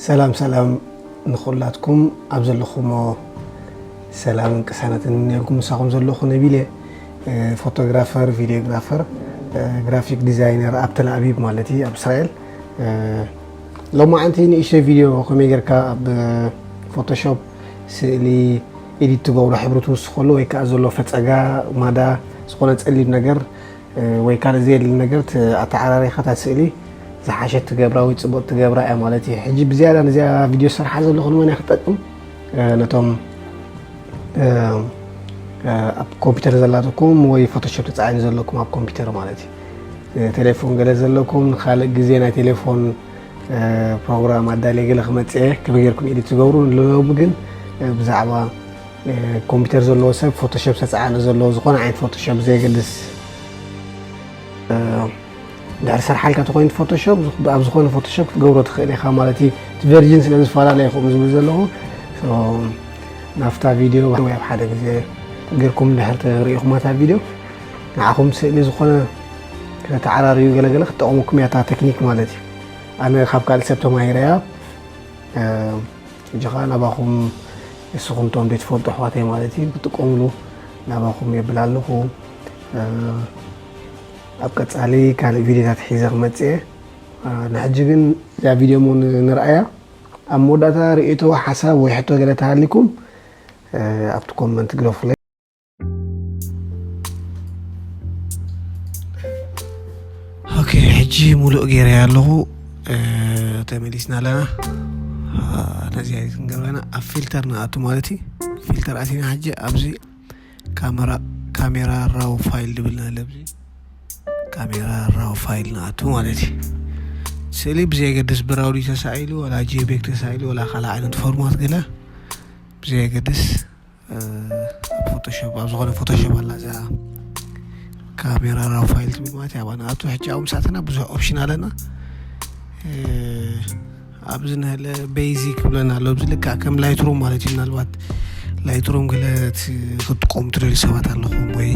ሰላም ሰላም ንኹላትኩም ኣብ ዘለኹሞ ሰላምን ቅሳነትን እምነልኩም። ምሳኹም ዘለኹ ነቢለ፣ እ፣ ፎቶግራፈር፣ ቪዲዮግራፈር፣ እ፣ ግራፊክ ዲዛይነር ኣብ ተል ኣቪቭ ማለት እዩ፣ ኣብ እስራኤል። እ፣ ሎማዓንቲ ንእሽተይ ቪድዮ ከመይ ጌርካ ኣብ ፎቶሾፕ ስእሊ ኤዲት ትገብሮ፣ ሕብሪ ትውስኸሉ ወይ ከዓ ዘሎ ፈፀጋ ማዳ ዝኾነ ፀሊም ነገር እ፣ ወይ ካልእ ዘየድሊ ነገር ት-፣ ኣተዓራሪኻ እታ ስእሊ ዝሓሸት ትገብራ ወይ ጽቡቕ ትገብራ እያ ማለት እዩ። ሕጂ ብዝያዳ ነዚኣ ቪድዮ ዝሰርሓ ዘለኹ ንመን እያ ክትጠቅም? እ፣ ነቶም፣ እ፣ እ፣ ኣብ ኮምፒውተር ዘላትኩም ወይ ፎቶሾፕ ተጻዒኑ ዘለኩም ኣብ ኮምፒውተር ማለት እዩ። እ፣ ቴሌፎን ገለ ዘለኩም ንኻልእ ግዜ ናይ ቴሌፎን፣ እ፣ ፕሮግራም ኣዳልየ ገለ ክመጽእ እየ፣ ከመይ ጌርኩም ኤዲት ትገብሩ። ሎሚ ግን፣ እ፣ ብዛዕባ እ፣ ኮምፒውተር ዘለዎ ሰብ ፎቶሾፕ ዝተጻዕነ ዘለዎ ዝኾነ ዓይነት ፎቶሾፕ ብዘየገድስ፣ እ፣ ድሕሪ ሰርሓልካ ተኾይኑ ፎቶሾፕ፣ ኣብ ዝኾነ ፎቶሾፕ ክትገብሮ ትኽእል ኢኻ ማለት እዩ። እቲ ቨርዥን ስለ ዝፈላለ እዩ ከምኡ ዝብል ዘለኹ። ሶ፣ ናብታ ቪድዮ ወይ ኣብ ሓደ ግዜ ጌርኩም ድሕሪ ተሪኢኹማ እታ ቪድዮ፣ ንዓኹም ስእሊ ዝኾነ ከተዓራርዩ ገለገለ ክትጠቕመኩም እያ እታ ቴክኒክ ማለት እዩ። ኣነ ካብ ካልእ ሰብ ተማሂረያ። እ፣ ሕጂ ኸዓ ናባኹም ንስኹም እቶም ዘይትፈልጡ ኣሕዋተይ ማለት እዩ፣ ክትጥቀምሉ ናባኹም የብል ኣለኹ። እ፣ ኣብ ቀጻሊ ካልእ ቪድዮታት ሒዘ ክመጽእ እየ። እ፣ ንሕጂ ግን እዛ ቪድዮ እሞ ን-፣ ንርኣያ። ኣብ መወዳእታ ርእይቶ፣ ሓሳብ ወይ ሕቶ ገለ ተሃሊኩም፣ እ፣ ኣብቲ ኮመንት ግደፉለይ። ኦኬ፣ ሕጂ ሙሉእ ገይረያ ኣለኹ። እ፣ ተመሊስና ኣለና። እ፣ ነዚኣ ክንገብረና ኣብ ፊልተር ንኣቱ ማለት እዩ። ፊልተር ኣቲና ሕጂ ኣብዚ ካሜራ፣ ካሜራ ራው ፋይል ድብልና ኣለብዚ ካሜራ ራው ፋይል ንኣቱ ማለት እዩ። ስእሊ ብዘየገድስ ብራው ድዩ ተሳኢሉ ወላ ጄፔግ ተሳኢሉ ወላ ካልእ ዓይነት ፎርማት ገለ ብዘየገድስ፣ እ፣ ፎቶሾፕ፣ ኣብ ዝኾነ ፎቶሾፕ ኣላ እዛ ካሜራ ራው ፋይል ትብል ማለት እያ። ንኣቱ ሕጂ ኣብ ምሳትና ብዙሕ ኦፕሽን ኣለና። እ፣ ኣብዚ ንህለ ቤዚክ ብለና ኣሎ። ኣብዚ ልክዕ ከም ላይትሩም ማለት እዩ። ምናልባት ላይትሩም ገለ ት-፣ ክትጥቀሙ ትደልዩ ሰባት ኣለኹም ወይ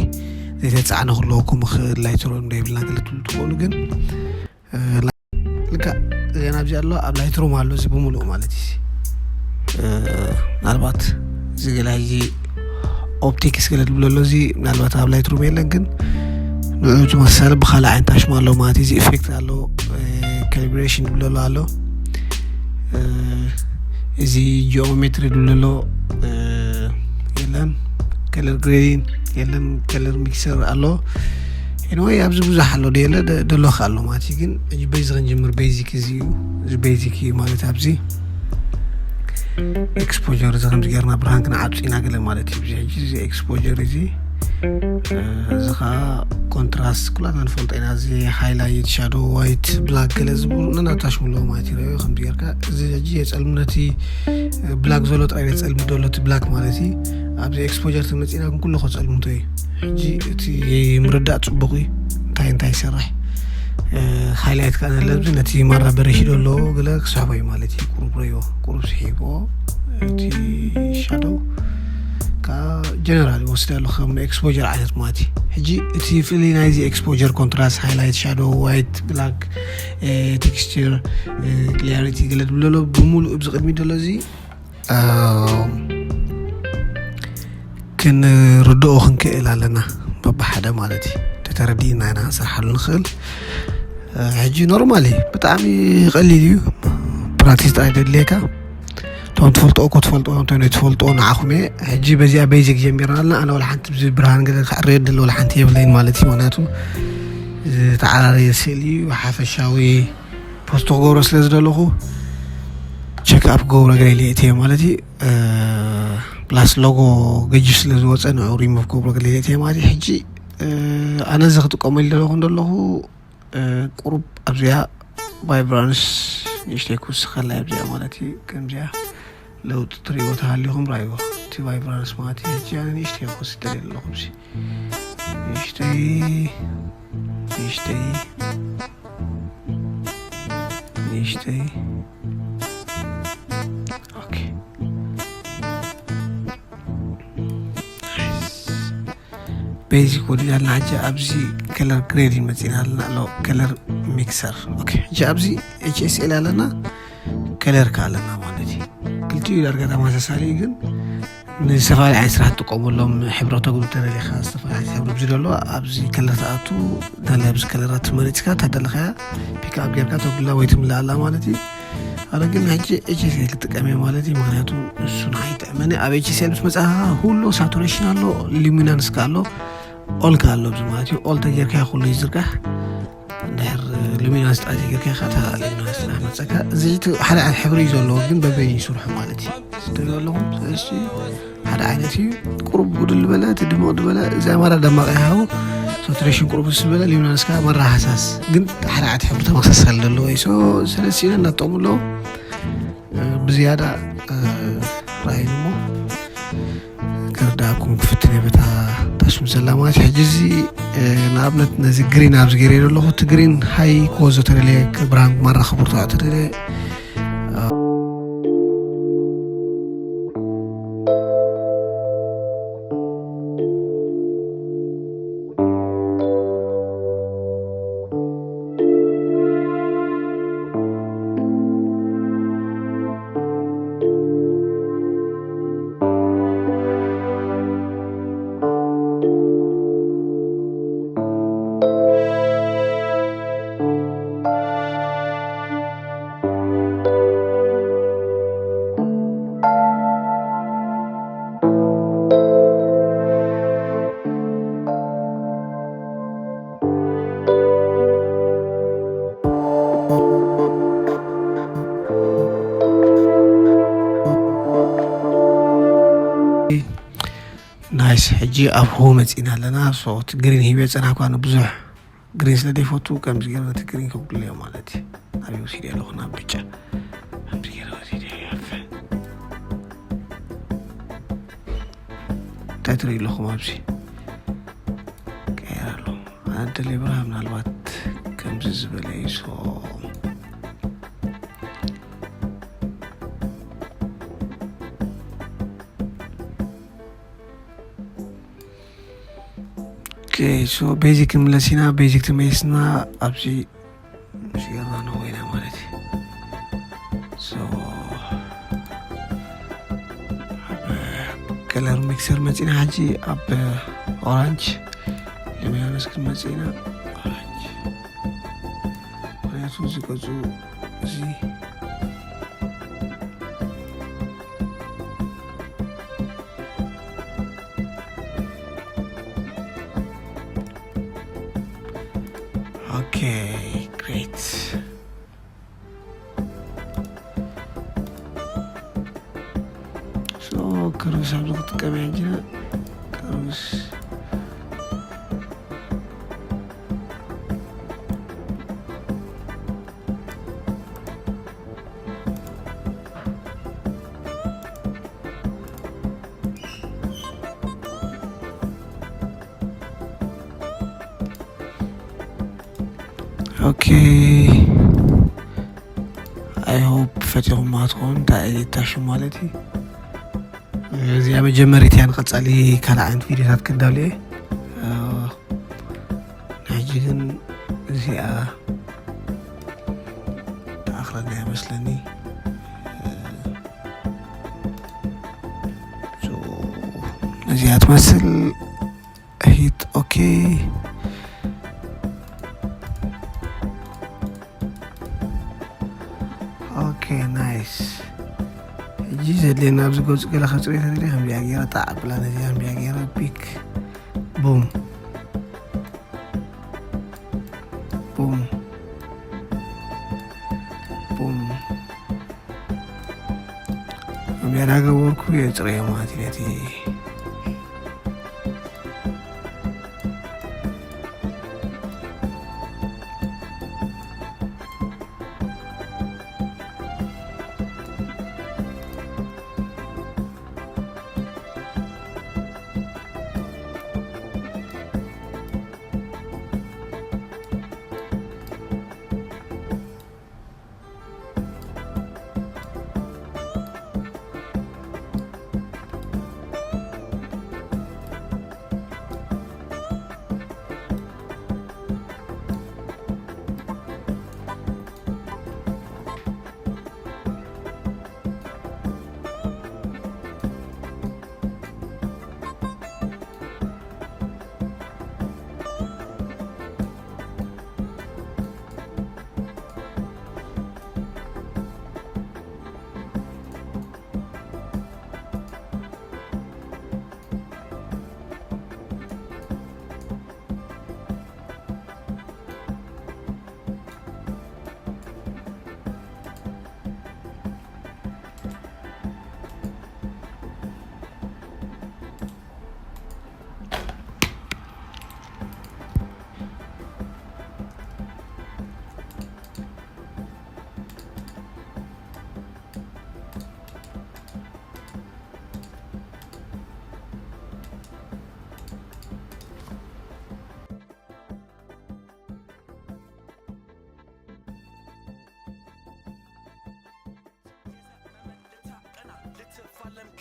ዘይተጻዕነ ክህልወኩም ይኽእል፣ ላይትሩም ዘይብልና ገለ ትብሉ ትኾኑ፣ ግን፣ እ፣ ላ-፣ ልክዕ እዚኣ ኣብዚ ኣሎ፣ ኣብ ላይትሩም ኣሎ እዚ ብምሉእ ማለት እዩ። እ፣ ምናልባት እዚ ገለ ሕጂ ኦፕቲክስ ገለ ዝብሎ ኣሎ፣ እዚ ምናልባት ኣብ ላይትሩም የለን፣ ግን ንዑ ዝመሳሰለ ብኻልእ ዓይነት ኣሽማ ኣሎ ማለት እዩ። እዚ ኢፌክት ኣሎ፣ እ፣ ካሊብሬሽን ዝብሎ ኣሎ ኣሎ። እ፣ እዚ ጂኦሜትሪ ዝብሎ ኣሎ፣ እ፣ የለን። ከለር ግሬዲንግ የለን፣ ከለር ሚክሰር ኣሎ። ኤኒወይ፣ ኣብዚ ብዙሕ ኣሎ፣ ደየለ ደ-፣ ደሎኸ ኣሎ ማለት እዩ። ግን ሕጂ በዚ ክንጅምር፣ ቤዚክ እዚ እዩ። እዚ ቤዚክ እዩ ማለት ኣብዚ ኤክስፖጀር እዚ ከምዚ ጌርና ብርሃን ክንዓጹ ኢና ገለ ማለት እዩ። እዚ ሕጂ እዚ ኤክስፖጀር እዚ፣ እ፣ እዚ ኸዓ ኮንትራስት ኩላትና ንፈልጦ ኢና። እዚ ሃይላይት፣ ሻዶ፣ ዋይት፣ ብላክ ገለ ዝብሉ ነናታሽሙ ኣለዎ ማለት እዩ። ርእዮ ከምዚ ጌርካ እዚ ሕጂ የጸልም ነቲ፣ እ፣ ብላክ ዘሎ ጥራይ የጸልም ዘሎ እቲ ብላክ ማለት እዩ። ኣብዚ ኤክስፖጀር ተመጺና ግን ኩሉ ከጸልምቶ እዩ። ሕጂ እቲ ምርዳእ ጽቡቕ እዩ፣ እንታይ እንታይ ይሰርሕ። እ፣ ሃይላይት ከኣ ንለብዚ ነቲ ማራ በረሽ ዶ ኣለዎ ገለ ክስሕቦ እዩ ማለት እዩ። ቁሩብ ረይዎ፣ ቁሩብ ስሒብዎ። እቲ ሻዶው ከኣ ጀነራል ይወስድ ኣሎ ከም ኤክስፖጀር ዓይነት ማለት እዩ። ሕጂ እቲ ፍልልይ ናይዚ ኤክስፖጀር፣ ኮንትራስት፣ ሃይላይት፣ ሻዶው፣ ዋይት፣ ብላክ፣ እ፣ ቴክስቸር፣ እ፣ ክሊያሪቲ ገለ ዝብሎ ኣሎ። ብምሉእ ኣብዚ ቅድሚት ዘሎ እዚ፣ እ፣ ክንርድኦ ክንክእል ኣለና በብሓደ ማለት እዩ። ተተረዲእና ኢና ክንሰርሓሉ ንኽእል። እ፣ ሕጂ ኖርማል እዩ፣ ብጣዕሚ ቀሊል እዩ። ፕራክቲስ ጥራይ ደድልየካ። እቶም ትፈልጥኦ እኮ ትፈልጥኦ፣ እቶም ዘይትፈልጥኦ ንዓኹም እየ። ሕጂ በዚኣ ቤዚክ ጀሚርና ኣለና። ኣነ ወላ ሓንቲ ብዚ ብርሃን ገለ ክዕረየት ደለ ወላ ሓንቲ የብለይን ማለት እዩ። ምኽንያቱ ዝተዓራረየ ስእሊ እዩ። ሓፈሻዊ ፖስት ክገብሮ ስለ ዝደለኹ ቸክ ኣፕ ክገብሮ ገለ ኢለ እየ ማለት እዩ። እ፣ ፕላስ ሎጎ ገጅፍ ስለ ዝወፀ ንዑ ሪሙቭ ክገብሮ ገለ ኢለ እየ ማለት እዩ። ሕጂ፣ እ፣ ኣነ እዚ ክጥቀመሉ ደለኹ እንደለኹ፣ እ፣ ቁሩብ ኣብዚኣ ቫይብራንስ ንእሽተይ ክውስኸላ ኣብዚኣ ማለት እዩ። ከምዚኣ ለውጢ ትሪእዎ ተሃሊኹም ራእይዎ። እቲ ቫይብራንስ ማለት እዩ። ሕጂ ኣነ ንእሽተይ ክውስድ ደልየ ኣለኹ። እዚ ንእሽተይ፣ ንእሽተይ፣ ንእሽተይ። ኦኬ። ናይስ። ቤዚክ ወዲእና ኣለና። ሕጂ ኣብዚ ከለር ግሬዲንግ መፂና ኣለና ኣሎ፣ ከለር ሚክሰር። ኦኬ፣ ሕጂ ኣብዚ ኤች ኤስ ኤል ኣለና። ከለር ከ ኣለና ማለት እዩ። ክልቲኡ ዳርጋ ተመሳሳሊ እዩ፣ ግን ንዝተፈላለየ ዓይነት ስራሕ ትጥቀመሎም ሕብሪ ተጉሉ ተደሊኻ ዝተፈላለዩ ሕብሪ ኣብዚ ዘሎ ኣብዚ ከለር ተኣቱ ተለ ኣብዚ ከለራት መሪፅካ ታደለኻያ ፒክ ኣፕ ጌርካ ተጉላ ወይ ትምላኣላ ማለት እዩ። ኣነ ግን ሕጂ ኤች ኤስ ኤል ክጥቀም እየ ማለት እዩ፣ ምክንያቱ እሱ ንዓይ ይጥዕመኒ። ኣብ ኤች ኤስ ኤል ምስ መፅኻ ሁሉ ሳቱሬሽን ኣሎ፣ ሉሚናንስ ከ ኣሎ፣ ኦል ከ ኣሎ ኣብዚ ማለት እዩ። ኦል ተጌርካ ኩሉ ይዝርጋሕ። እንድሕር ሉሚናንስ ጥራይ ተጌርካ ኢኻ እታ ሉሚናንስ ጥራሕ መፀካ። እዚ እቲ ሓደ ዓይነት ሕብሪ እዩ ዘለዎ፣ ግን በበይኑ ይስርሑ ማለት እዩ። ትሪኦ ኣለኹም። ስለዚ ሓደ ዓይነት እዩ። ቁሩብ ጉድል ዝበለ እቲ ድምቕ ዝበለ እዚ ኣማራ ደማቕ ይሃቡ። ሳቱሬሽን ቁሩብ ዝበለ ሉሚናንስ ከዓ መራሃሳስ፣ ግን ሓደ ዓይነት ሕብሪ ተመሳሳሊ ዘለዎ እዩ። ሶ ስለዚ ስኢነ እናጠቕሙ ኣለዉ። ብዝያዳ ራእይን እሞ ክርዳእኩም ክፍትን እየ በታ ታሽም ዘላ ማለት እዩ። ሕጂ እዚ ንኣብነት ነዚ ግሪን ኣብዚ ገይረ ዘለኹ፣ እቲ ግሪን ሃይ ክወዞ ተደልየ፣ ብርሃን ማራ ክብርቶ ተደልየ። ናይስ፣ ሕጂ ኣብ ሆ መፂና ኣለና። ሶ እቲ ግሪን ሂበ ፀናኳ ንብዙሕ ግሪን ስለ ዘይፈቱ ከምዚ ገይረ ነቲ ግሪን ከጉድለዮ ማለት እዩ። ናበይ ወሲደ ኣለኹ? ናብ ብጫ። ከምዚ ገይረ ወሲደ ያፈ እንታይ ትርኢ ኣለኹም ኣብዚ? ቀይር ኣሎ። ኣደለ ብርሃን ምናልባት ከምዚ ዝበለ እዩ። ሶ ኦኬ፣ ሶ ቤዚክ ንምለስ ኢና። ቤዚክ ተመሊስና ኣብዚ ምስ ገርና ነዊና ማለት እዩ። ሶ ኣብ ከለር ሚክሰር መፂና፣ ሕጂ ኣብ ኦራንጅ ለሚናነስ ክንመፅእ ኢና። ኦራንጅ ምክንያቱ እዚ ገፁ እዚ ኦኬ፣ ግሬት። ሶ ከርቭስ ኣብዚ ክጥቀም እየ ሕጂ። ከርቭስ ኦኬ፣ ኣይ ሆፕ ፈቲኹማ ትኸውን። እንታይ እዩ ታሹ ማለት እዩ? እዚኣ መጀመሪት እያ። ንቐጻሊ ካልእ ዓይነት ቪድዮታት ክዳሉ እየ። ሕጂ ግን እዚኣ ተኣኽለና ይመስለኒ። ሶ፣ እዚኣ ትመስል። ሂት ኦኬ። ኦኬ፣ ናይስ። ሕጂ ዘድልየና ኣብዚ ገጹ ገለ ከጽርዮ ተደልየ ከምዚኣ ገይረ ጣዕ ኣብላ ነዚኣ ከምዚኣ ገይረ ፒክ ቡም ቡም ቡም ከምዚኣ እናገበርኩ የጽርዮ ማለት እዩ ነቲ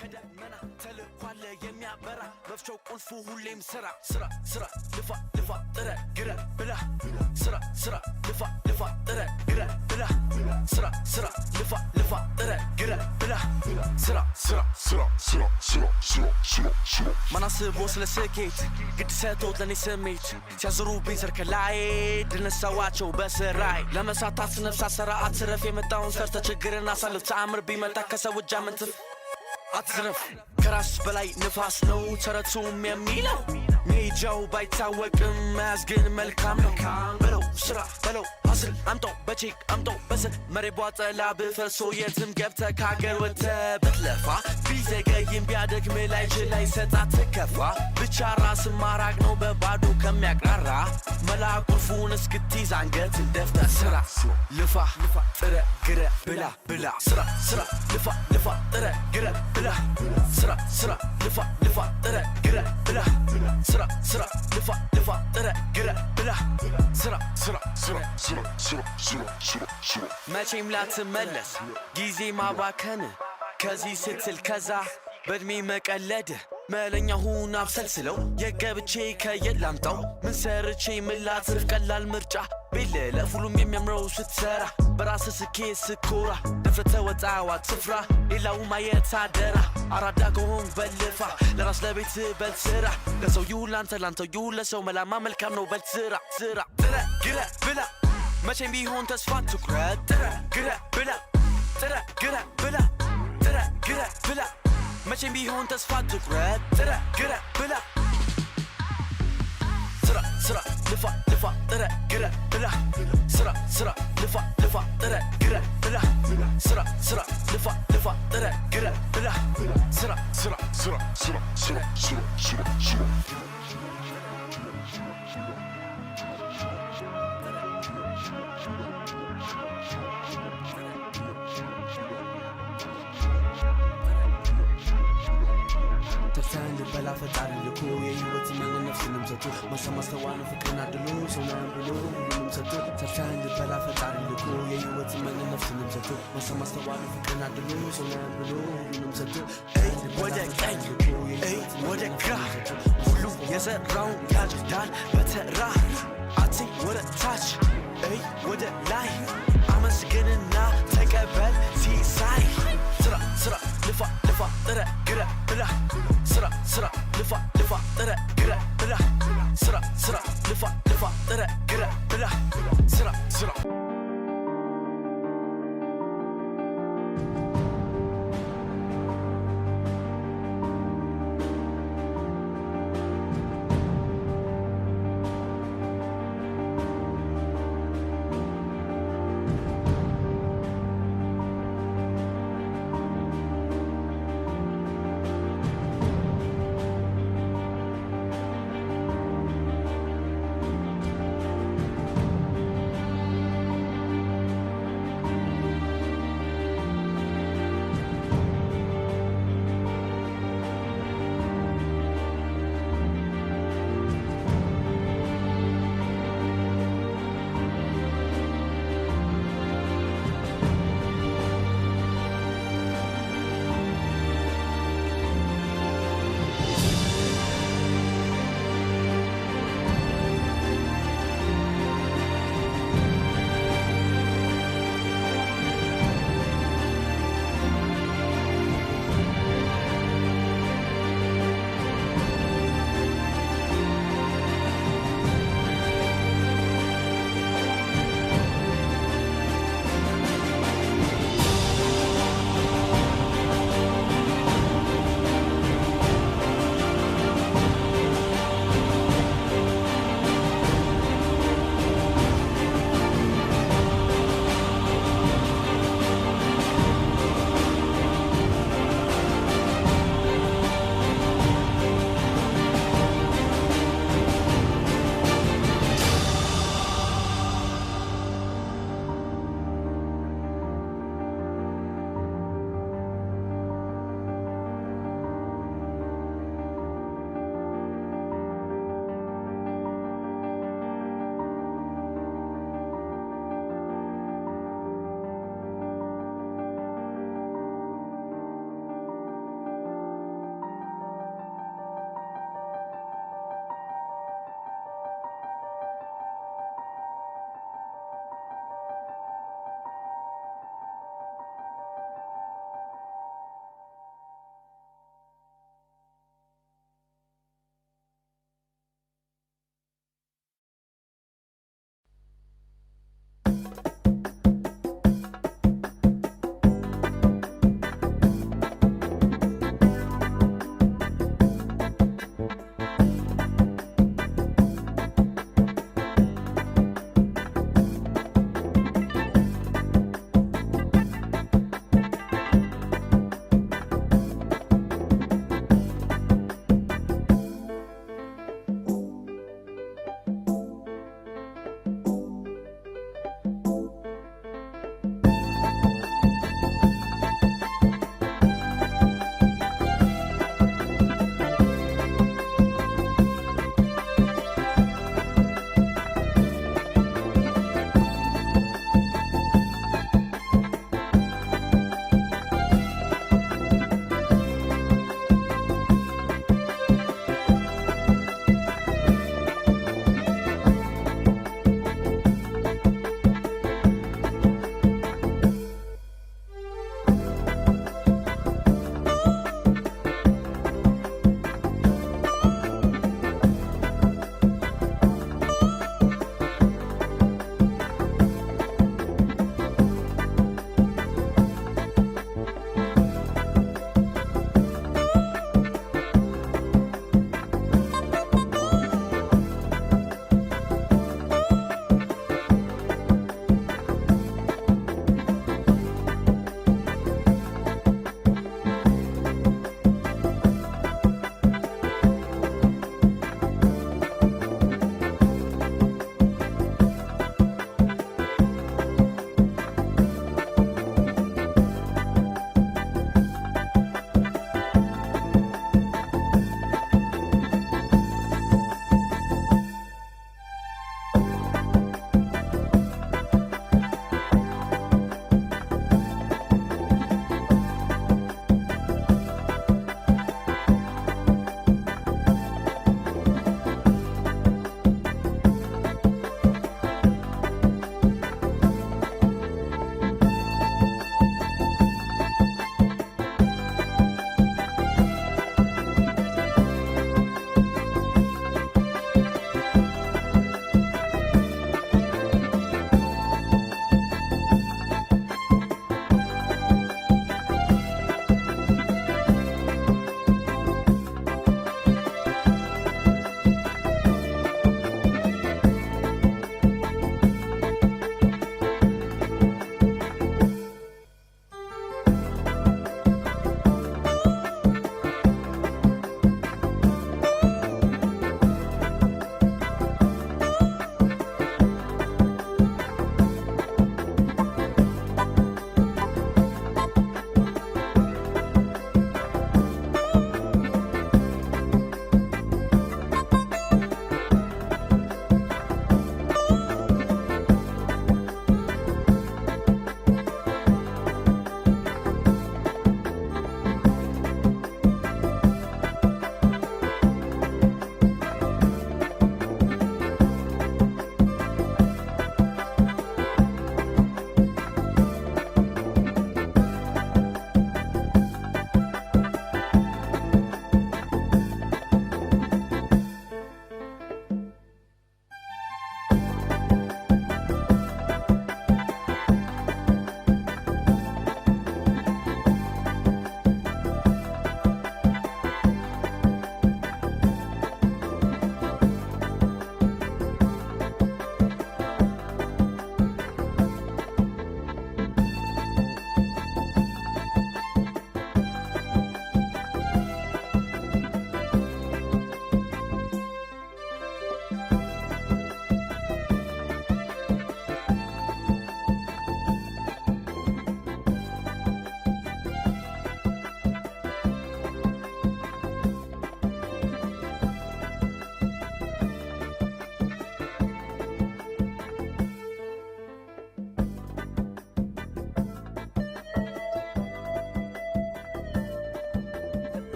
ከደመና ተልኳለ የሚያበራ መፍቻው ቁልፉ ሁሌም ስራ ስራ ስራ ልፋ ልፋ ጥረ ግረ ብላ ስራ ስራ ልፋ ልፋ ጥረ ግረ ብላ ስራ ስራ ልፋ ልፋ ጥረ ግረ ብላ ስራ ስራ ስራ ስራ ስራ ስራ ስራ ማናስቦ ስለ ስኬት ግድ ሰጥቶት ለእኔ ስሜት ሲያዞሩብኝ ሰርክ ላይ ድነሳዋቸው በስራይ ለመሳታት ነፍሳ ሰራ አትረፍ የመጣውን ሰርተ ችግርን አሳልፍ ተአምር ቢመጣ ከሰው እጅ አመንትፍ አትዝረፍ ከራስ በላይ ንፋስ ነው ተረቱም የሚለው ሜጃው ባይታወቅም መያዝ ግን መልካም ነው በለው ስራ በለው ሀስል አምጠው በቼክ አምጠው በስር መሬ ቧጠላ ብፈሶ የትም ገብተ ካገር ወጥተ ብትለፋ ቢዘገይም ቢያደክም ላይ ችላ ይሰጣ ትከፋ ብቻ ራስ ማራቅ ነው በባዶ ከሚያቅራራ መላ ቁልፉን እስክትይዝ አንገትን ደፍተ ስራ ልፋ ጥረ ግረ ብላ ብላ ስራ ስራ ልፋ ልፋ ጥረ ግረ ብላ ስራ ስራ ልፋ ልፋ ጥረ ግረ ብላ ስራ ስራ ልፋ ልፋ ጥረ ግረ ብላ ስራ ስራ ስራ ስራ ስራ ስራ ስራ ስራ መቼም ላትመለስ ጊዜ ማባከን ከዚህ ስትል ከዛ በእድሜ መቀለድ መለኛ ሁን አብሰልስለው የገብቼ ከየት ላምጣው ምን ሰርቼ ምን ላትርፍ ቀላል ምርጫ ቤት ለለፍ ሁሉም የሚያምረው ስትሰራ በራስ ስኬት ስኮራ ደፍረ ተወጣዋት ስፍራ ሌላው ማየት አደራ አራዳ ከሆን በልፋ ለራስ ለቤት በል ስራ ለሰው ይሁን ላንተ ላንተው ይሁን ለሰው መላማ መልካም ነው በል ስራ ስራ ጥረ ግረ ብላ መቼም ቢሆን ተስፋ ትኩረት ጥረ ግረ ብላ ጥረ ግረ ብላ ጥረ ግረ ብላ መቼም ቢሆን ተስፋ ትኩረት ጥረ ግረ ብላ ስራ ስራ ልፋ ልፋ ጥረ ግረ ብላ ስራ ስራ ልፋ ልፋ ጥረ ግረ ብላ ስራ ስራ ልፋ ልፋ ጥረ ግረ ብላ ስራ ስራ ስራ ስራ ስራ ስራ ስራ ስራ ተፍተን ልበላ ፈጣሪ ልኮ የህይወት መን ነፍስንም ሰጥቶ ማሰብ ማስተዋል ፍቅርን አድሎ ሰው ነን ብሎ ሁሉንም ሰጥቶ ተፍተን ልበላ ፈጣሪ ልኮ የህይወት መን ነፍስንም ሰጥቶ ማሰብ ማስተዋል ፍቅርን አድሎ ሰው ነን ብሎ ሁሉንም ሰጥቶ ወደ ቀኝ እይ ወደ ግራ ሁሉም የዘራውን ያጭዳል በተራ አትይ ወደ ታች እይ ወደ ላይ አመስግንና ተቀበል